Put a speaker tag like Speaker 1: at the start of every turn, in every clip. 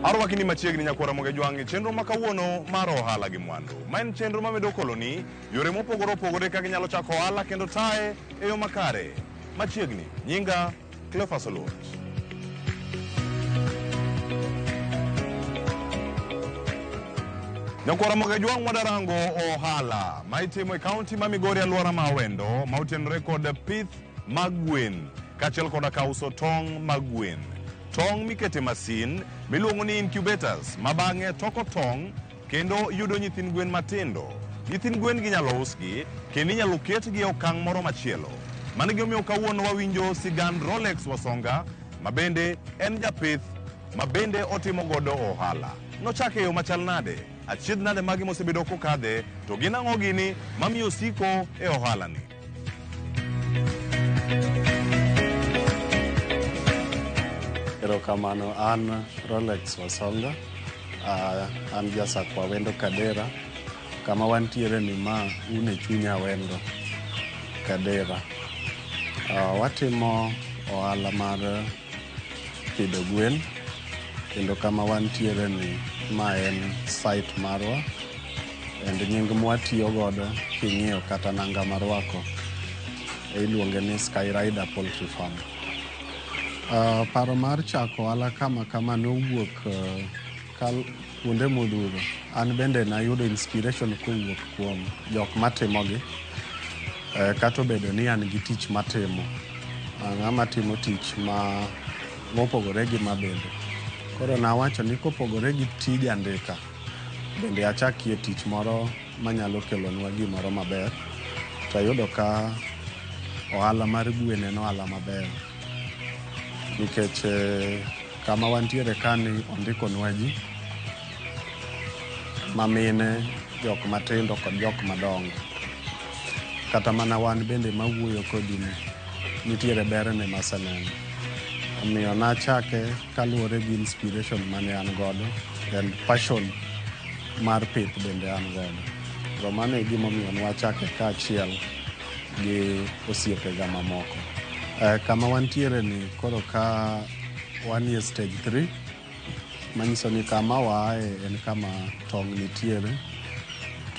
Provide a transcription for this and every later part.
Speaker 1: Arwaki ni machiegni nyakwara Ramogi Jwang' e chenro ma kawuono mar ohala gi mwandu. Ma en chenro mamedo koloni yore mopogore opogore kaka inyalo chako ohala kendo taye e yo makare. Machiegni, nyinga Cleophas Oluoch. Nyakwara Ramogi Jwang' wadarango ohala ma itimo e kaunti ma Migori alwora ma Awendo ma otenore kod pith mag gwen kaachiel koda ka uso tong' mag gwen. Tong' mikete masin miluongo ni incubators ma bang'e toko tong' kendo yudo nyithind gwen matindo. Nyithind gwen gi inyalo usgi kendo inyalo ketgi e okang' moro machielo. Mano gimomiyo kawuono wawinjo sigand Rolex Wasonga ma bende en japith ma bende otimo godo ohala. Nochake e yo machal nade? Achiedh nade magi mosebedo kokadhe? To gin ang'o gini mamiyo osiko e ohala ni?
Speaker 2: Erokamano, an Rolex Wasonga, an ja Sakwa Awendo Kadera. Kama wantiere ni ma un e chuny Awendo Kadera. Watimo ohala mar pidho gwen kendo kama wantiere ni ma en site marwa and nying mwatiyo godo king'iyo kata nanga marwako iluonge ni Skyrider Poultry Farm. Paro mar chako ohala kama kama nowuok kuonde modhuro. An bende nayudo inspiration kowuok kuom jok matimogi kata obedo ni an gi tich matimo. Ng'ama timo tich ma mopogore gi ma bende. Koro nawacho ni kopogore gi tij andika, bende achakie tich moro manyalo kelonwa gimoro maber. To ayudo ka ohala mar gwen en ohala maber. Nikech kama wantiere kani ondikonwa ji mamine, jok matindo kod jok madongo. Kata mana wan bende mawuoyo kodi ni, nitiere berne maseneno. Omiyo nachake kaluwore gi inspiration mane an godo and passion mar pith bende an godo. Koro mano e gimomiyo nwachake kaachiel gi osiepega mamoko. Kama wantiere ni koro ka wanie stage 3 manyiso ni kama waaye en kama tong' nitiere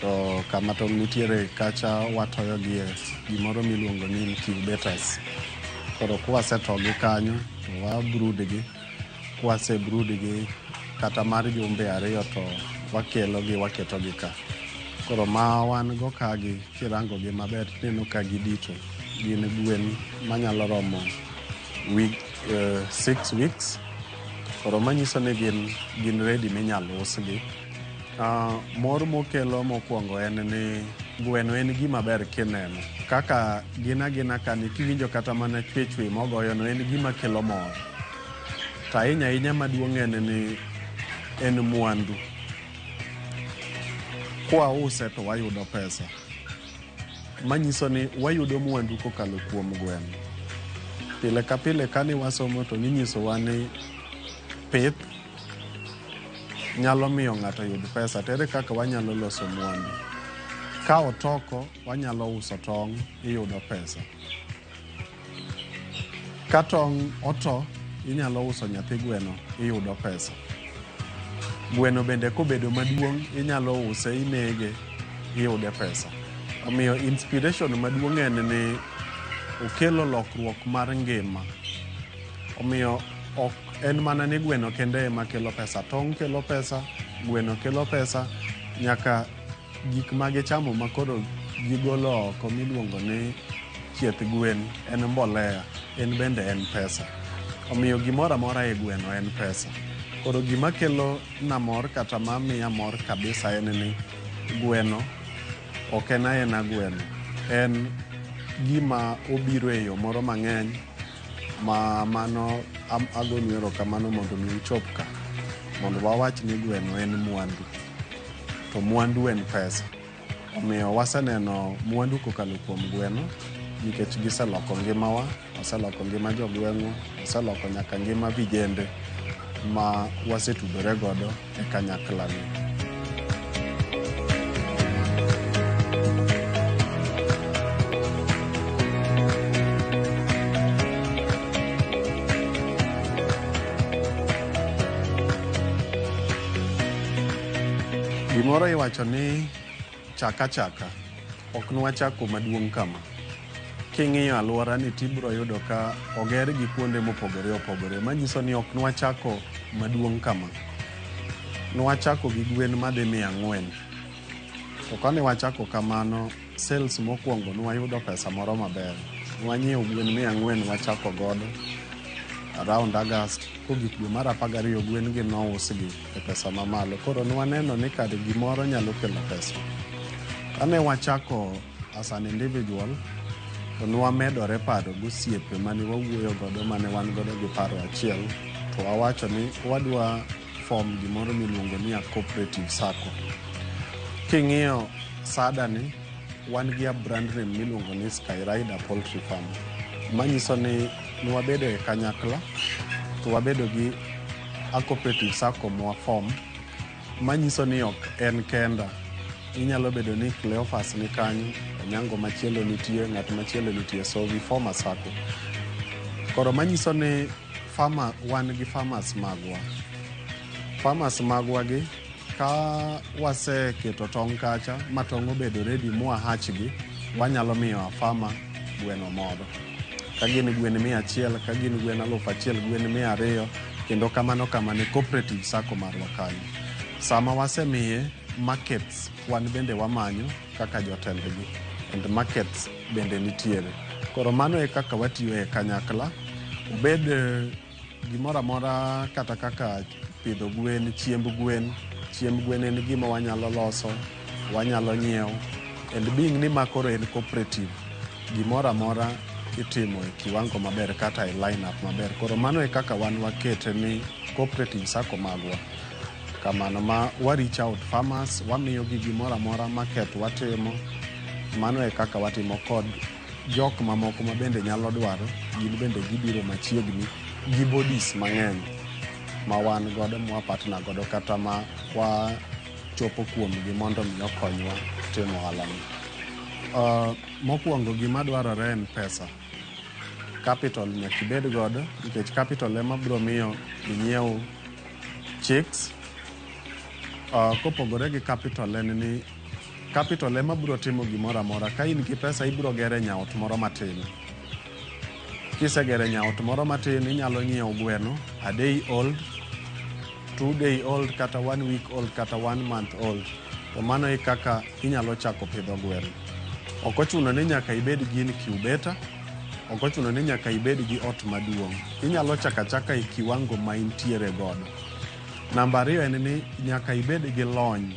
Speaker 2: to kama tong' nitiere kacha watoyogie gimoro miluongo ni incubators. Koro kwasetogi kanyo to wa brood gi, kwase brood gi kata mar jumbe ariyo to wakelogi waketogi ka. Koro ma wan go kagi kirango gi maber tineno ka gidito. Gin gwen manyalo romo week, 6 weeks. Koro manyiso ni gin ready minyalo usgi. Mor mokelo mokwongo en ni gweno en gima ber kineno. Kaka gin agina kani kiwinjo kata mana chwe chwe mogoyono en gima kelo mor. To ahinya ahinya maduong' en ni en mwandu. Kwause to wayudo pesa. Manyiso ni wayudo mwandu kokalo kuom gweno. Pile ka pile kane wasomo to ninyisowa ni pith nyalo miyo ng'ato yud pesa. To ere kaka wanyalo loso mwandu? Ka otoko, wanyalo uso tong', iyudo pesa. Ka tong' oto, inyalo uso nyathi gweno, iyudo pesa. Gweno bende kobedo maduong', inyalo use, inege, iyude pesa. Omiyo inspiration maduong' en ni okelo lokruok mar ngima. Omiyo ok en mana ni gweno kende ema kelo pesa. Tong' kelo pesa, gweno kelo pesa, nyaka gik ma gichamo ma koro gigolo oko miluongo ni chieth gwen en mbolea, en bende en pesa. Omiyo gimoro amora e gweno en pesa. Koro gima kelo na mor kata mamiya mor kabisa en ni gweno ok en aena gweno. En gima obiro e yo moro mang'eny ma mano agonu erokamano mondo mi uchop ka. Mondo wawach ni gweno en mwandu. To mwandu en pesa. Omiyo waseneno mwandu kokalo kuom gweno nikech giseloko ngimawa, waseloko ngima jogweng'wa, waseloko nyaka ngima vijende ma wasetudore godo e kanyakla ni. Gimoro iwacho ni chaka chaka ok nwachako maduong' kama. King'iyo alwora ni tibiro yudo ka oger gi kuonde mopogore opogore manyiso ni ok nwachako maduong' kama. Nwachako gi gwen madhi 400. To kane wachako kamano, sales mokwongo nwayudo pesa moro maber. Nwanyiewo gwen 400 wachako godo around August. Kogik dwe mar 12 gwen gi nousgi e pesa mamalo. Koro nwaneno ni kar gimoro nyalo kelo pesa. Kane wachako as an individual, to nwamedore paro gosiepe mane wawuoyo godo mane wan godo gi paro achiel. To wawacho ni wadwa form gimoro miluongo ni a cooperative sacco. King'iyo sada ni, wan gi a brand name miluongo ni Skyrider Poultry Farm. Manyiso ni nwabedo e kanyakla to wabedo gi a cooperative sacco mwa form manyiso ni ok en kenda. Inyalo bedo ni Cleophas ni kanyo, Onyango machielo nitie, ng'at machielo nitie, so we form a sacco. Koro manyiso ni farmer, wan gi farmers magwa. Farmers magwa gi ka waseketo tong' kacha ma tong' obedo ready mwa hatch gi, wanyalo miyo a farmer gweno moro. Ka gin gwen 100, ka gin gwen 1000, gwen 200, kendo kamano kamano e cooperative sacco marwa kanyo. Sama wasemiye markets, wan bende wamanyo kaka jotendgi and markets bende nitiere. Koro mano e kaka watiyo e kanyakla. Obed gimoro amora kata kaka pidho gwen, chiemb gwen. Chiemb gwen en gima wanyalo loso, wanyalo nyiewo. And being ni ma koro en cooperative, gimoro amora itimo e kiwango maber kata e line up maber. Koro mano e kaka wan wakete ni cooperative sacco magwa. Kamano ma wa reach out farmers, wamiyo gi gimoro amora market watimo. Mano e kaka watimo kod jok mamoko ma bende nyalo dwaro, gin bende gibiro machiegni gi bodies mang'eny ma wan godo ma partner godo kata ma wachopo kuomgi mondo mi okonywa timo ohala ni. Mokwongo gima dwarore en pesa. Capital nyaka ibed godo nikech capital ema biro miyo inyiew chicks. Kopogore gi capital en ni capital ema biro timo gimoro amora. Ka in gi pesa ibiro gere nyaot moro matin. Kisegere nyaot moro matin inyalo nyiewo gweno a day old, 2 day old kata 1 week old kata 1 month old. To mano e kaka inyalo chako pidho gweno. Ok ochuno ni nyaka ibed gi incubator, ok ochuno ni nyaka ibed gi ot maduong'. Inyalo chako achaka e kiwango ma intiere godo. Namba ariyo en ni nyaka ibed gi lony.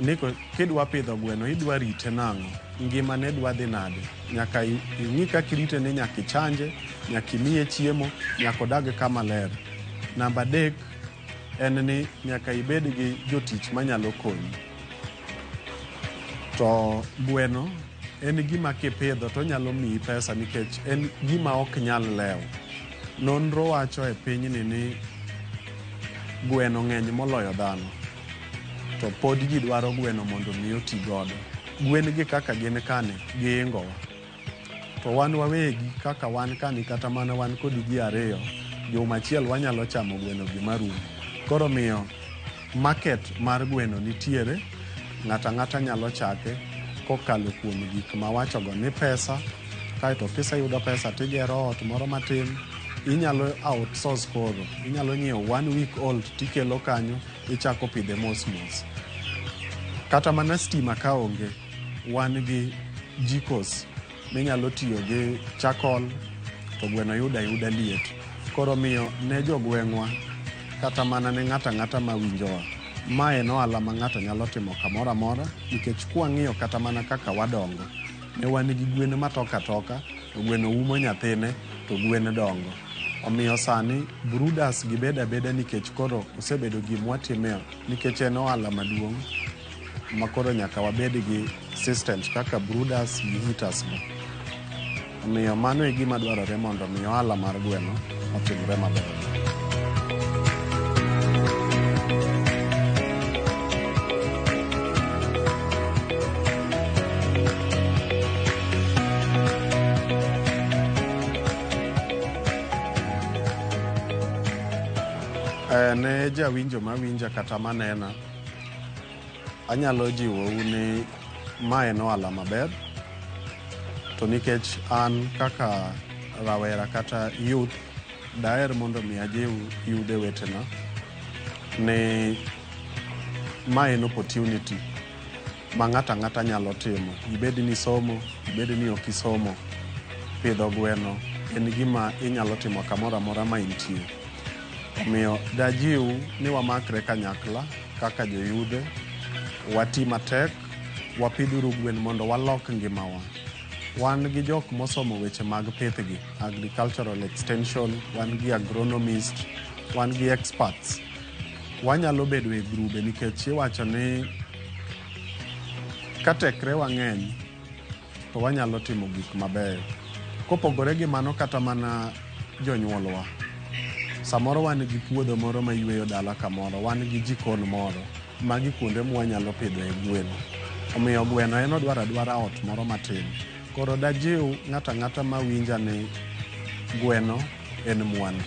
Speaker 2: Ni kidwa pidho gweno idwa rite nang'o? Ngimane dwa dhi nade? Nyaka ing'i kaka irite ni nyaka ichanje, nyaka imiye chiemo, nyaka odag kama ler. Namba adek en ni nyaka ibed gi jotich manyalo konyi. To gweno en gima kipidho to onyalo miyi pesa nikech en gima ok nyal lewo. Nonro wacho e pinyni ni gweno ng'eny moloyo dhano. To pod ji dwaro gweno mondo mi oti godo. Gwen gi kaka gin kani, giingowa. To wan wawegi kaka wan kani kata mana wan kod ji ariyo, juma achiel wanyalo chamo gweno gi marum. Koro miyo market mar gweno nitiere, ng'ato ang'ata nyalo chake kokalo kuom gik mawachogo ni pesa, kaeto kiseyudo pesa tigero ot moro matin, inyalo outsource koro, inyalo nyiewo 1 week old tikelo kanyo, ichako pidhe mos mos. Kata mana stima ka onge, wan gi jikos minyalo tiyo gi charcoal to gweno yudo ayuda liet. Koro miyo ne jogweng'wa kata mana ne ng'ato ang'ata mawinjowa, ma en ohala ma ng'ato nyalo timo kamoro amora nikech kwang'iyo kata mana kaka wadongo, ne wan gi gwen matoko atoka to gweno umo nyathine to gwen dongo. Omiyo sani brooders gi bedo abeda nikech koro osebedo gimwatime nikech en ohala maduong' ma koro nyaka wabed gi systems kaka brooders gi heaters go. Omiyo mano e gima dwarore mondo mi ohala mar gweno otimre maber. Ne jawinjo mawinja kata manena, Anyalo jiwou ni ma en ohala maber to nikech an kaka rawera kata youth daher mondo mi ajiw yudhe wetena ni ma en opportunity ma ng'ato ang'ata nyalo timo. Ibed ni isomo, ibed ni ok isomo, pidho gweno en gima inyalo timo kamoro amora ma intie. Omiyo dajiw ni wamakre kanyakla kaka joyudhe, wati matek, wapidhuru gwen mondo walok ngimawa. Wan gi jok mosomo weche mag pithgi, agricultural extension, wan gi agronomist, wan gi experts. Wanyalo bedo e grube nikech iwacho ni ka tekre wang'eny to wanyalo timo gik mabeyo. Kopogore gi mano kata mana jonyuolwa, samoro wan gi puodho moro mayweyo dala kamoro, wan gi jikon moro, magi kuonde mwanyalo pidhoe gwen. Omiyo gweno en odwaro adwara ot moro matin. Koro dajiw ng'ato ang'ata mawinja ni gweno en mwandu.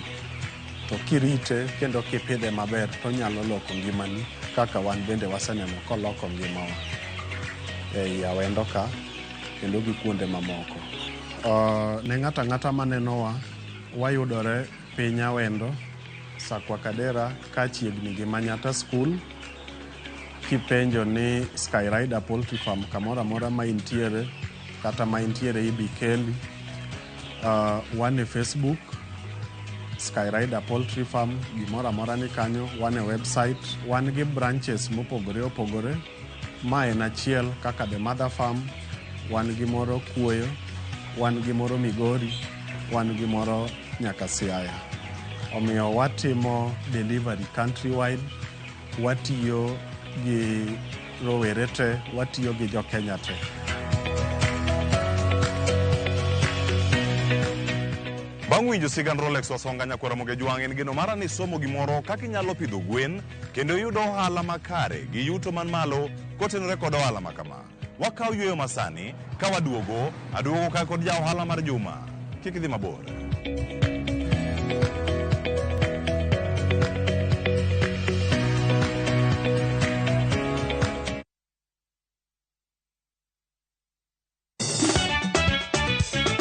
Speaker 2: To kirite kendo kipidhe maber tonyalo loko ngimani kaka wan bende waseneno koloko ngimawa ei Awendo ka kendo gi kuonde mamoko. Ne ng'ato ang'ata manenowa, wayudore piny Awendo, Sakwa Kadera ka chiegni gi Manyatta School. Kipenjo ni Skyrider Poultry Farm kamoro amora ma intiere kata ma intiere ibi keli. Wan e Facebook, Skyrider Poultry Farm, gimoro amora ni kanyo. Wan e website, wan gi branches mopogore opogore. Ma en achiel kaka The Mother Farm, wan gi moro Kuoyo, wan gi moro Migori, wan gi moro nyaka Siaya. Omiyo watimo delivery countrywide, watiyo gi rowere te, watiyo gi jo Kenya te.
Speaker 1: Bang' winjo sigand Rolex Wasonga nyakwar Ramogi Jwang' en geno mara ni somo gimoro kaka inyalo pidho gwen kendo yudo ohala makare gi yuto man malo kotenore kod ohala ma kama. Wakaw yueyo masani ka waduogo, aduogo ka kod ja ohala mar juma. Kik idhi mabor.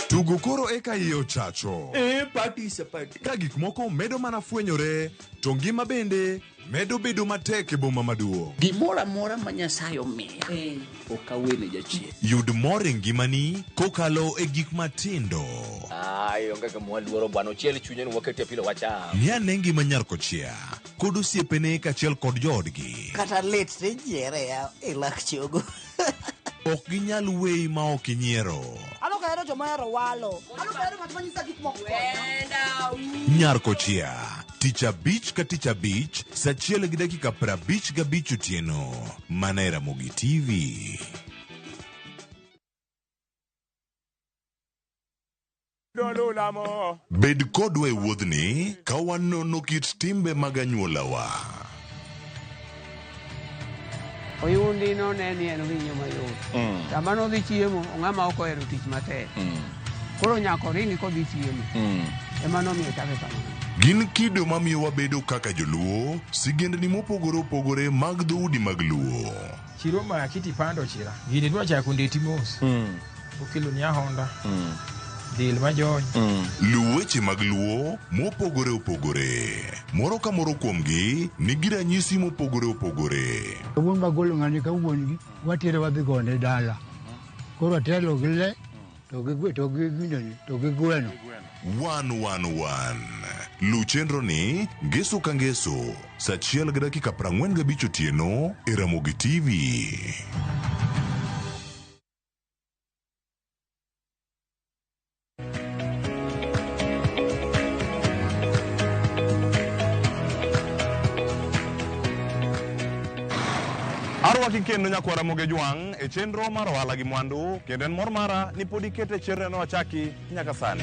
Speaker 3: Tugo koro eka iye ochacho.
Speaker 4: Eh, party is a party.
Speaker 3: Ka gik moko medo mana fwenyore, to ngima bende medo bedo matek e boma maduong'.
Speaker 5: Gimoro amora ma Nyasaye omiya ok awene jachien.
Speaker 3: Yud mor e ngimani kokalo e gik matindo.
Speaker 6: Ai, onge gima waluoro bwana, ochiel chunye ni wakete pilo wacham.
Speaker 3: Ng'i ane ngima nyar kochia kod osiepene kaachiel kod joodgi.
Speaker 7: Kata lit tinyiere ya e lak chogo.
Speaker 3: Ok ginyal weyi ma ok inyiero.
Speaker 8: An ok ahero joma ohero walo. An ok ahero ng'at ma nyisa gik moko.
Speaker 3: Nyar kochia tich abich ka tich abich saa achiel gi dakika 55 otieno mana e Ramogi TV. Bed kodwa e wuodhni ka wanono kit timbe mag anyuolawa.
Speaker 9: Oyundi no ne ni en winyo mayot. Sama nodhi chiemo, ong'ama ok ohero tich matek. Koro nyaka oringi kodhi chiemo. Ema nomiyo chake kamano.
Speaker 3: Gin kido mamiyo wabedo kaka joluo, sigendni mopogore opogore mag dhoudi mag luo.
Speaker 10: Chiro maki tipando chira. Gini dwa chako ndeti mos. Okelo ni ahonda. Del majony.
Speaker 3: Luw weche mag luo mopogore opogore. Moro ka moro kuomgi nigi ranyisi mopogore opogore.
Speaker 11: Wuon magolo ng'ani ka wuon gi watere wadhi gone dala. Koro atelo gi le to gi to gi ginene to gi gweno.
Speaker 3: 111. Luw chenro ni ngeso ka ngeso saa achiel gi dakika 45 otieno e Ramogi TV.
Speaker 1: Arwaki kendo nyakwar Ramogi Jwang' e chenro mar ohala gi mwandu kendo en mor mara ni pod ikete chenro no wachaki nyaka sani.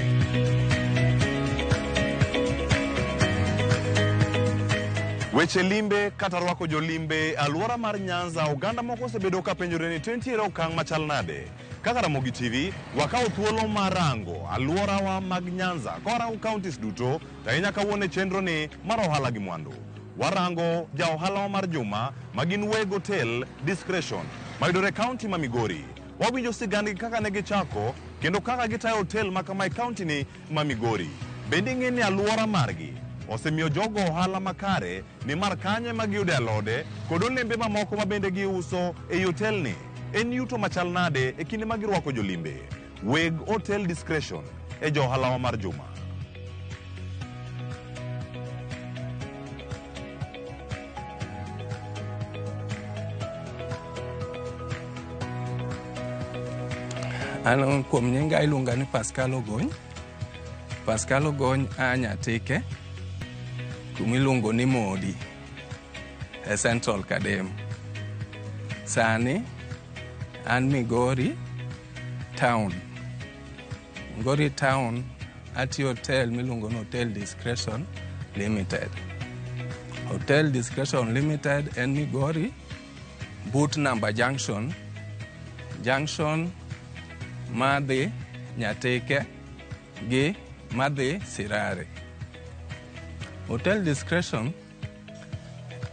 Speaker 1: Weche limbe kata rwako jolimbe e alwora mar Nyanza, oganda moko osebedo ka penjore ni to nitiere okang' machal nade. Kaka Ramogi TV, wakawo thuolo mar rango alworawa mag Nyanza ka warango counties duto, to ahinya kawuono e chenro ni mar ohala gi mwandu. Warango ja ohala mar juma ma gin weg Hotel Discretion mayudore e kaunti ma Migori. Wawinjo sigandgi kaka ne gichako kendo kaka gitayo hotel ma kama e kaunti ni ma Migori. Bende ing'e ni alwora margi osemiyo jogo ohala makare nimar kanyo ema giyude alode kod olembe mamoko ma bende giuso ei hotelni. En yuto machal nade e kinde ma girwako jolimbe? Weg Hotel Discretion e jo ohalawa mar juma.
Speaker 4: An kuom nyinga iluonga ni Pascal Ogony. Pascal Ogony a Nyatike kumiluongo ni Modi e Central Kadem. Sani an Migori Town. Migori Town atiyo hotel miluongo ni Hotel Discretion Limited. Hotel Discretion Limited en Migori but Namba Junction, junction madhi Nyatike gi madhi Sirare. Hotel Discretion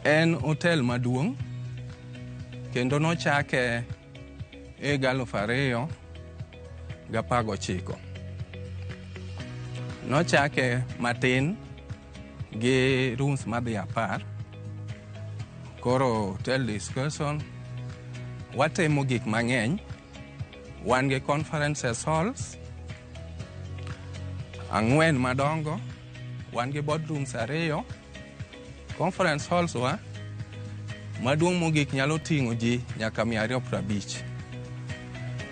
Speaker 4: en hotel maduong' kendo nochake higa 2019. Nochake matin gi rooms madhi 10. Koro Hotel Discretion watimo gik mang'eny. Wan gi conferences halls 4 madongo, wan gi boardrooms 2. Conference halls wa maduong' mogik nyalo ting'o ji nyaka 250.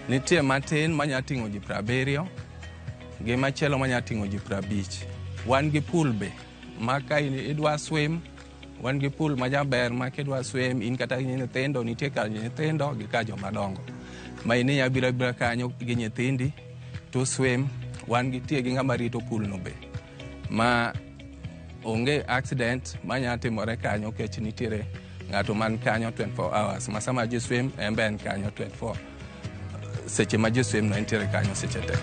Speaker 4: Nitie matin manya ting'o ji 70 gi machielo manya ting'o ji 50. Wan gi pool be ma ka idwa swim, wan gi pool majaber ma kidwa swim in kata gi nyithindo, nitie kar nyithindo gi kar joma dongo. Ma in inya biro abira kanyo gi nyithindi to swim. Wan gi tie gi ng'ama rito pool no be ma onge accident manya timore kanyo nikech nitiere ng'ato man kanyo 24 hours ma sama ji swim en be en kanyo 24 seche ma ji swim no entiere kanyo seche te.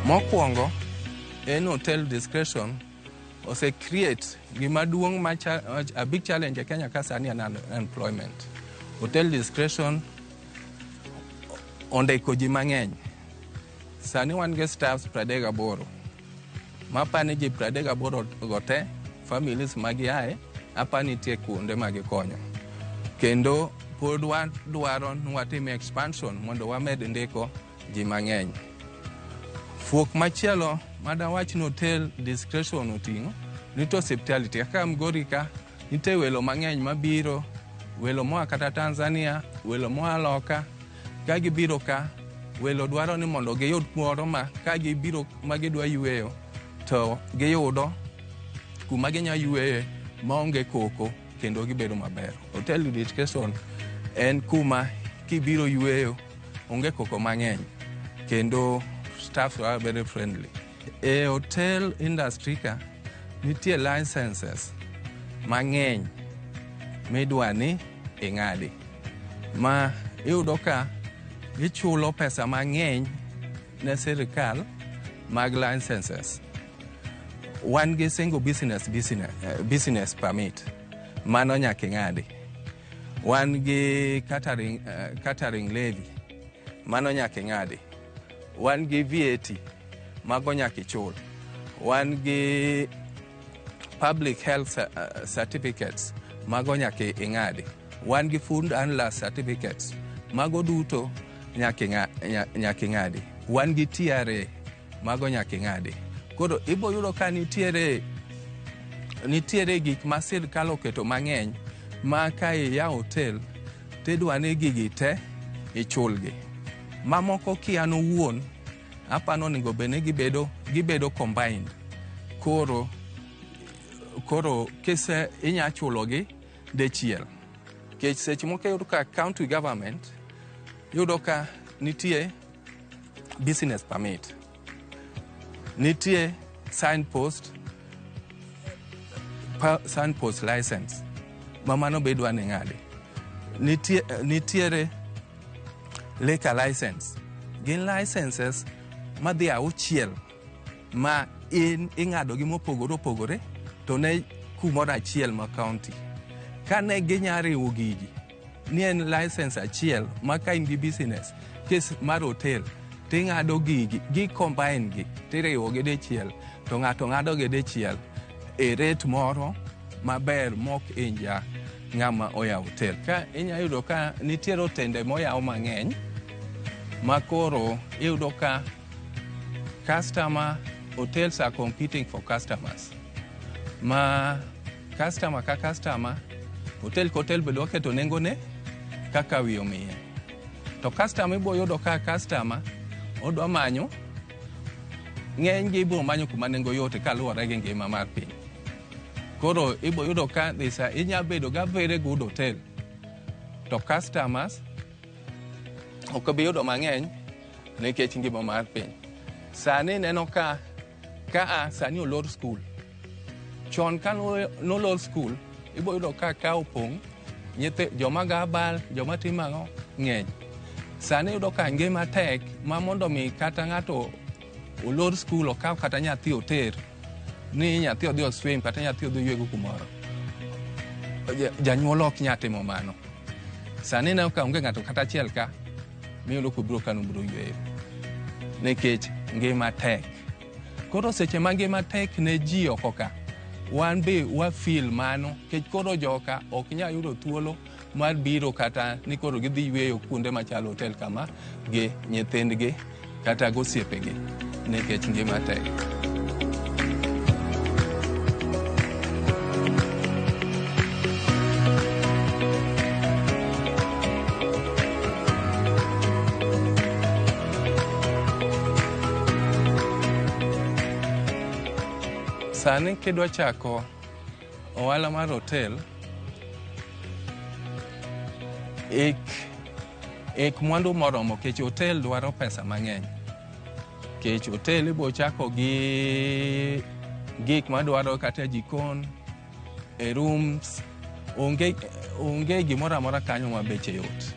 Speaker 4: Mokwongo en Hotel Discretion ose create gima duong' ma a big challenge e Kenya ka sani en unemployment. Hotel Discretion ondiko ji mang'eny. Sani wan gi staffs 38. Mapani ji 38 go te, families ma giae, apani nitie kuonde ma gikonyo. Kendo pod wadwaro ni watim expansion mondo wamed ndiko ji mang'eny. Fuok machielo madawach ni Hotel Discretion oting'o nitie hospitality. Kaka Migori ka nitie welo mang'eny mabiro, welo moa kata Tanzania, welo moa loka. Ka gibiro ka, welo dwaro ni mondo giyud kumoro ma ka gibiro ma gidwa yweyo to giyudo kuma ginya yweye maonge koko kendo gibedo maber. Hotel Discretion en kuma kibiro yweyo onge koko mang'eny kendo staff are very friendly. E hotel industry ka nitie licenses mang'eny midwa ni ing'adi ma iyudo ka ichulo pesa mang'eny ne sirikal mag licenses. Wan gi single business permit mano nyaka ing'adi. Wan gi catering levy mano nyaka ing'adi. Wan gi VAT mago nyaka ichul. Wan gi public health certificates mago nyaka ing'adi. Wan gi food handler certificates mago duto nyaka ing'adi. Wan gi TRA mago nyaka ing'adi. Koro ibo yudo ka nitiere gik ma sirkal oketo mang'eny ma ka iyawo hotel tidwa ni gigi te ichulgi. Mamoko ki an owuon apano onego bed ni gibedo combined. Koro kise inya chulogi dichiel. Nikech seche moko iyudo ka county government yudo ka Nitie business permit, nitie signpost, signpost license ma mano be idwa ni ng'adi. Nitiere liquor license. Gin licenses madhi auchiel ma in ing'ado gi mopogore opogore to ne kumoro achiel ma county. Kane ginya riwo gigi ni en license achiel ma ka in gi business case mar hotel, ting'ado gigi gi combine gi, tiriwo gi dichiel, to ng'ato ng'ado gi dichiel e rate moro maber mok inja ng'ama oyawo hotel. Ka inya yudo ka nitiere otende moyaw mang'eny ma koro iyudo ka customer, hotels are competing for customers, ma customer ka customer, hotel ka hotel be dwa keto nengone kaka wiye omiye, to customer ibo yudo ka customer odwa manyo, ng'eny gi ibiro manyo kuma nengo yote kaluwore gi ngima mar piny. Koro ibo yudo ka this, inya bedo ga very good hotel to customers ok bi yudo mang'eny nikech ngima mar piny. Sani ineno ka a sani olor skul. Chon ka nolor skul, ibo yudo ka opong', nyithi joma ga bal, joma timo ang'o ng'eny. Sani iyudo ka ngima tek ma mondo mi kata ng'ato olor skul okaw kata nyathi oter ni nyathi odhi oswim kata nyathi odhi oywego kumoro, janyuol ok nya timo mano. Sani ineno ka onge ng'ato kata achiel ka miyudo kobiro ka nobiro yweyo nikech ngima tek. Koro seche ma ngima tek ne ji oko ka, wan be wa feel mano, nikech koro joka ok nya yudo thuolo mar biro kata ni koro gidhi yweyo kuonde machalo hotel kama gi nyithindgi kata gosiepegi nikech ngima tek. Sani kidwa chako ohala mar hotel, ik mwandu moromo, kech hotel dwaro pesa mang'eny. Kech hotel ibo chako gi gik madwaro kata jikon e rooms, onge gimoro amora kanyo ma beche yot.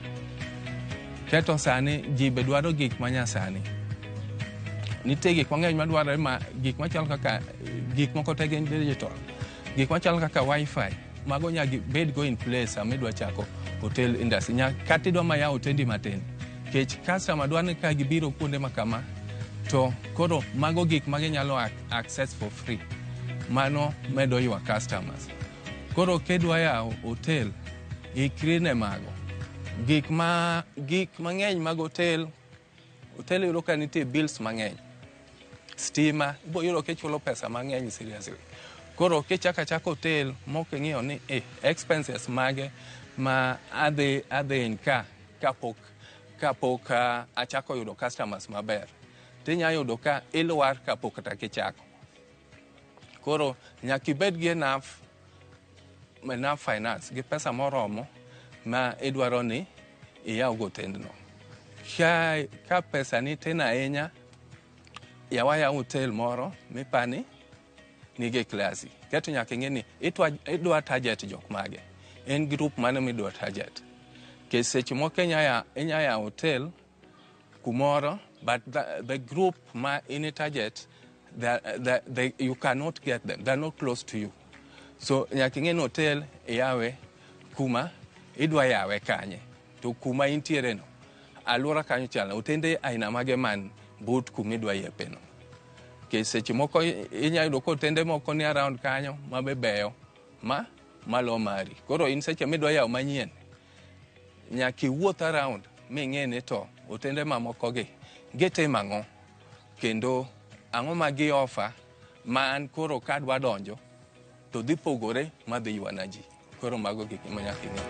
Speaker 4: Keto sani ji be dwaro gik manyasani. Nitie gik mang'eny madwarore, ma gik machalo kaka gik moko te gin digital. Gik machalo kaka wifi, mago nyaka bed go in place sama idwa chako hotel industry. Kata idwa mayawo otendi matin. Kech customer dwa ni ka gibiro kuonde ma kama, to koro mago gik ma ginyalo access for free. Mano medo ywa customers. Koro kidwa yawo hotel, ikri ne mago. Gik mang'eny mag hotel, hotel iyudo ka nitie bills mang'eny. Stima, ibo yudo kichulo pesa mang'eny seriously. Koro kichako achaka hotel mok ing'iyo ni expenses mage ma adhi incur kapok achako yudo customers maber. Tinya yudo ka ilwar kapok kata kichako. Koro nyaka ibed gi enough finance, gi pesa moromo ma idwaro ni iyaw go otendno. Ka pesa ni tin ahinya, yaw ayawa hotel moro mipani nigi classy. Kaeto nyaka ing'e ni idwa target jok mage. En group mane midwa target. Nikech seche moko inya yawo hotel kumoro, but the group ma in target, you cannot get them. They are not close to you. So nyaka ing'e ni hotel iyawe kuma idwa yawe kanye. To kuma intiere no, alwora kanyo chal, otende aina mage man but kuma idwa yepe no. Nikech seche moko inya yudo ka otende moko ni around kanyo mabe beyo ma malo mari. Koro in seche midwa yawo manyien, nyaka iwuoth around ming'e ni to otende mamoko gi gitimo ang'o, kendo ang'o ma gi offer ma an koro kadwa donjo to dhi pogore madhi ywana ji. Koro mago gik ma nyaka ing'e.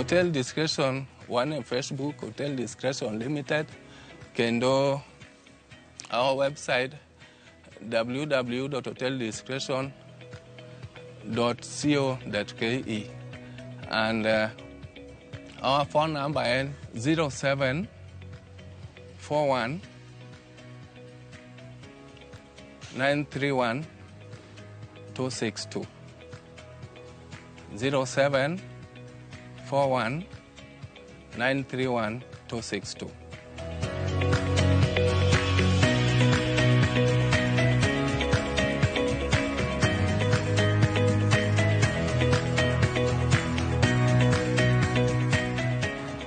Speaker 4: Hotel Discretion wan e Facebook, Hotel Discretion Limited, kendo our website www.hoteldiscretion.co.ke and our phone number en 0741 931 262. 0741 931 262.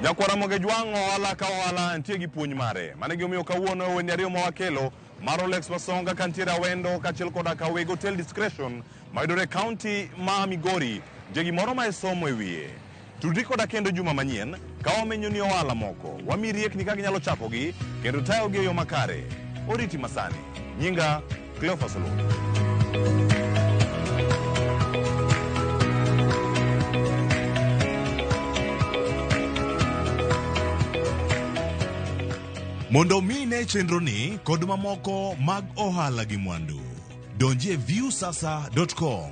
Speaker 1: Nyakwara Mogejwang' ohala ka ohala nitie gi puonj mare. Mano e gimomiyo kawuono e wende ariyo ma wakelo mar Olex Wasonga kantiere Awendo kaachiel koda ka weg Hotel Discretion mayudore e kaunti ma Migori nitie gimoro ma isomo e wiye. Tudri koda kendo juma manyien ka wamenyo ni ohala moko, wamiyi riekni kaka inyalo chakogi kendo tayogi e yo makare. Oriti masani. Nyinga Cleophas Oloo.
Speaker 3: Mondo omi ine chenroni kod mamoko mag ohala gi mwandu, donjie viewsasa.com.